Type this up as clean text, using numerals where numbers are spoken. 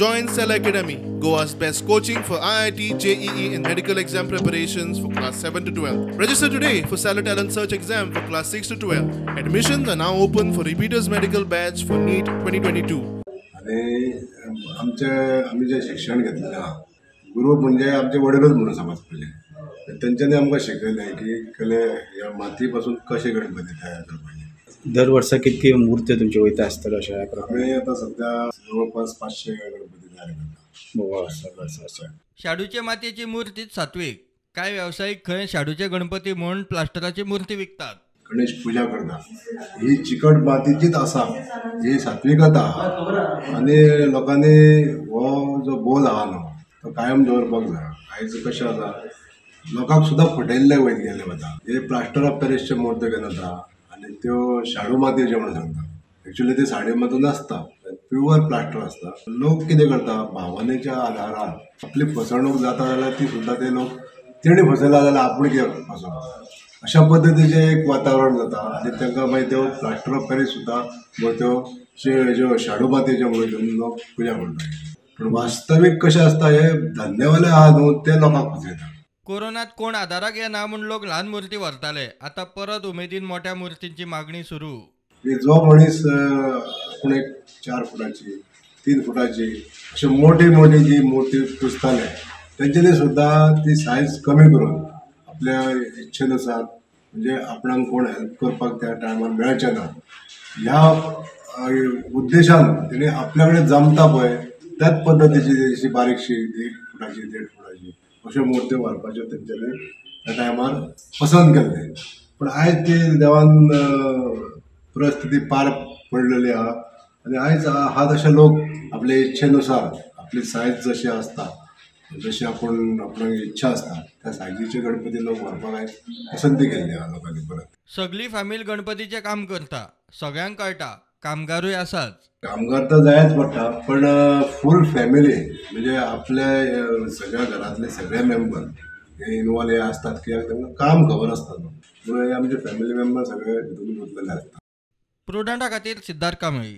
Join Cell Academy, Goa's best coaching for IIT, JEE and medical exam preparations for class 7 to 12. Register today for Cellar Talent Search exam for class 6 to 12. Admissions are now open for repeaters medical batch for NEET 2022. आनी आमचे आमी जें शिक्षण घेतलेलें आहा, गुरू म्हणजे आमचे वडीलूच म्हणून समजपाचें. तेंच्यांनी आमकां शिकयलें की कले ह्या माती पासून कशे गणपती तयार करपाचे. दर वर्सा कितकी मूर्त्यो तुमच्यो वयता आसतल्यो अशें ह्या प्रमाणे? आमी आतां सद्या जवळपास 500 गणपती तयार करता. शाडूचे मातयेची मूर्तीच सात्वीक. कांय वेवसायीक खंय शाडूचे गणपती म्हूण प्लास्टराची मूर्ती विकतात. गणेश पुजा करता ही चिकट मातीचीच आसा, ही सात्विकता आहा आनी लोकांनी हो जो बोल आहा न्हू तो कायम दवरपाक जाय. आयज कशें आसा, लोकांक सुद्दां फटयल्ले वयत गेले वता. हे प्लास्टर ऑफ पॅरिसचे मूर्त्यो घेवन येता आनी त्यो शाडू मातयेच्यो म्हणून सांगता. एक्चुअली ते साडे माती नासता, प्युअर प्लास्टर आसता. लोक कितें करता, भावनेच्या आधारान आपली फसवणूक जाता जाल्यार ती सुद्दां ते लोक तेणी फसयला जाल्यार आपूण कित्याक फसोवप, अशा पद्दतीचें एक वातावरण जाता आनी तांकां मागीर त्यो प्लास्टर ऑफ पॅरीस सुद्दां मूर्त्यो ज्यो शाडू मातयेच्यो म्हणून घेवन लोक पुजा करता. पूण वास्तवीक कशें आसता, हे धंदेवाले आहा न्हू ते लोकांक फसयता. कोरोनात कोण आदाराक येना म्हूण लोक ल्हान मूर्ती व्हरताले, आतां परत उमेदीन मोठ्या मुर्तींची मागणी सुरू. जो मनीस आपूण एक 4 फुटाची 3 फुटाची अशी मोठी मोठी जी मूर्ती पुजताले तेंच्यांनी सुद्दां ती सायज कमी करून आपल्या इच्छेनुसार, म्हणजे आपणाक कोण हेल्प करपाक त्या टायमार मेळचें ना ह्या उद्देशान तेणी आपल्या कडेन जमता पळय त्याच पद्दतीची अशी बारीकशी 1 फुटाची 1.5 फुटाची अश्यो मूर्त्यो व्हरपाच्यो तेंच्यांनी त्या टायमार पसंत केल्ले. पूण आयज ती देवान परिस्थिती पार पडलेली आहा आनी आयज आहा तशे लोक आपले इच्छेनुसार आपली सायज जशी आसता, जशी आपूण आपणाक इच्छा आसता त्या सायजीचे गणपती लोक व्हरपाक आयज पसंती केल्ली आहा लोकांनी परत. सगळी फामील गणपतीचें काम करता, सगळ्यांक कळटा, कामगारूय आसाच. कामगार तर जायच पडटा, पण फूल फॅमिली म्हणजे आपल्या सगळ्या घरातले सगळे मेंबर हे इनवॉल्व हे आसतात, कित्याक तांकां काम खबर आसता न्हू, म्हणून हे आमचे फॅमिली मेंबर सगळे हितून गुंतलेले आसता. प्रुडंटा खातीर सिद्धार्थ कांबळी.